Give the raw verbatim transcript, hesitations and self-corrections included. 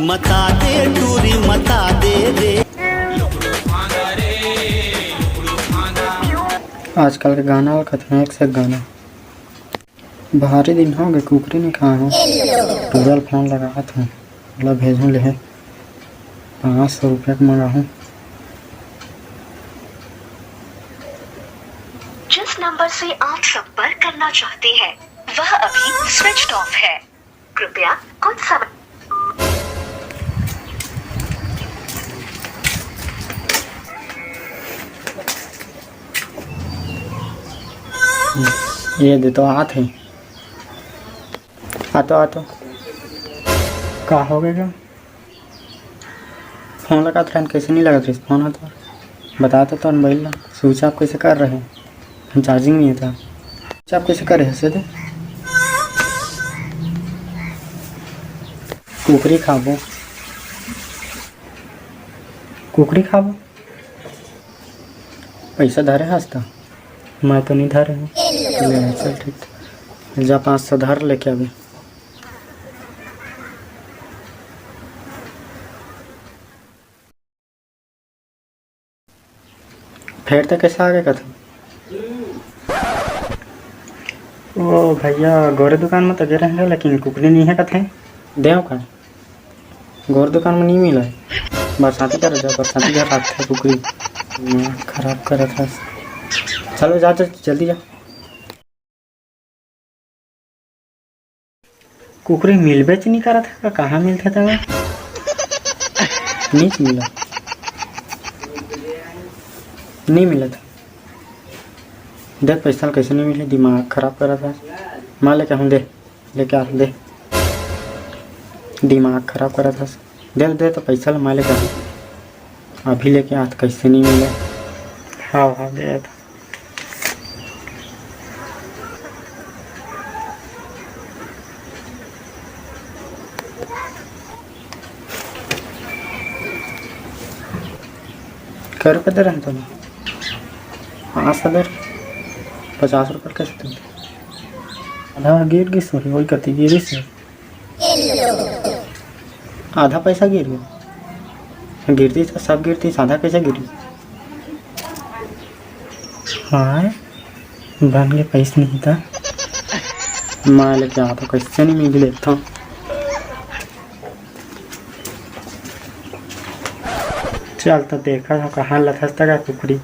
मता दे टूरी, मता दे रे। आजकल के गाना ल कतना एक से एक गाना। भारी दिन हो गए कुकरी नहीं खाए हूँ। टूरा ल फोन लगात हूँ, ओला भेजहूँ लेहे। पाँच सौ रुपया के मंगाहूँ। जिस नंबर से आप संपर्क करना चाहते हैं, वह अभी स्विच ऑफ है। कृपया कुछ समय। ये दे तो आत हे। आ तो, आ तो। का हो गया? फोन लगात रहन, कइसे नहीं लगत रहिस फोन ह तोर? बता तो तोर मोबाइल ला, स्विच ऑफ कइसे कर रहे? हम चार्जिंग नहीं था। स्विच ऑफ कइसे करे हस दे? कुकरी खाबो, कुकरी खाबो। पैसा धरे हस त? मैं तो नहीं धरे हूँ। ले, चल ठीक। जा, पाँच सौ धर, लेके आबे। फेर त कइसे आगे कथे? ओ भैया, गोरे दुकान में तो गे रहेंगे, लेकिन कुकरी नहीं है कथे। देव का? गोरे दुकान में नहीं मिला है। बरसाती कर जा, बरसाती घर रखथे कुकरी। दिमाग खराब करत हस। चलो जा, जा, जल्दी जा। कुकरी मिलबेच नहीं करत हे, कहाँ मिलथे तब? नीच मिला, नहीं मिलत। देख पैसा ल कइसे नहीं मिले, दिमाग खराब करत हस। मैं लेके आहूँ, दे, लेके आ, दे। दिमाग खराब करत हस। दे, दे तो पैसा ल, मैं लेके आहूँ। अभी लेके आत, कइसे नहीं मिले। हाँ, हाँ, दे आत। कै रुपया दे रहे तोला? पाँच सौ दे रहे। पचास रुपया कैसे तुम? आधा गिर गिस होही, वही कति गिरिस हे। आधा पैसा गिर गया। गिरती तो सब गिरती, आधा कैसे गिरी? हाँ, बन के पैसा नहीं था। मैं लेके आता, कैसे नहीं मिल लेता। चल तो देखा था कहाँ लथस तक कुकरी।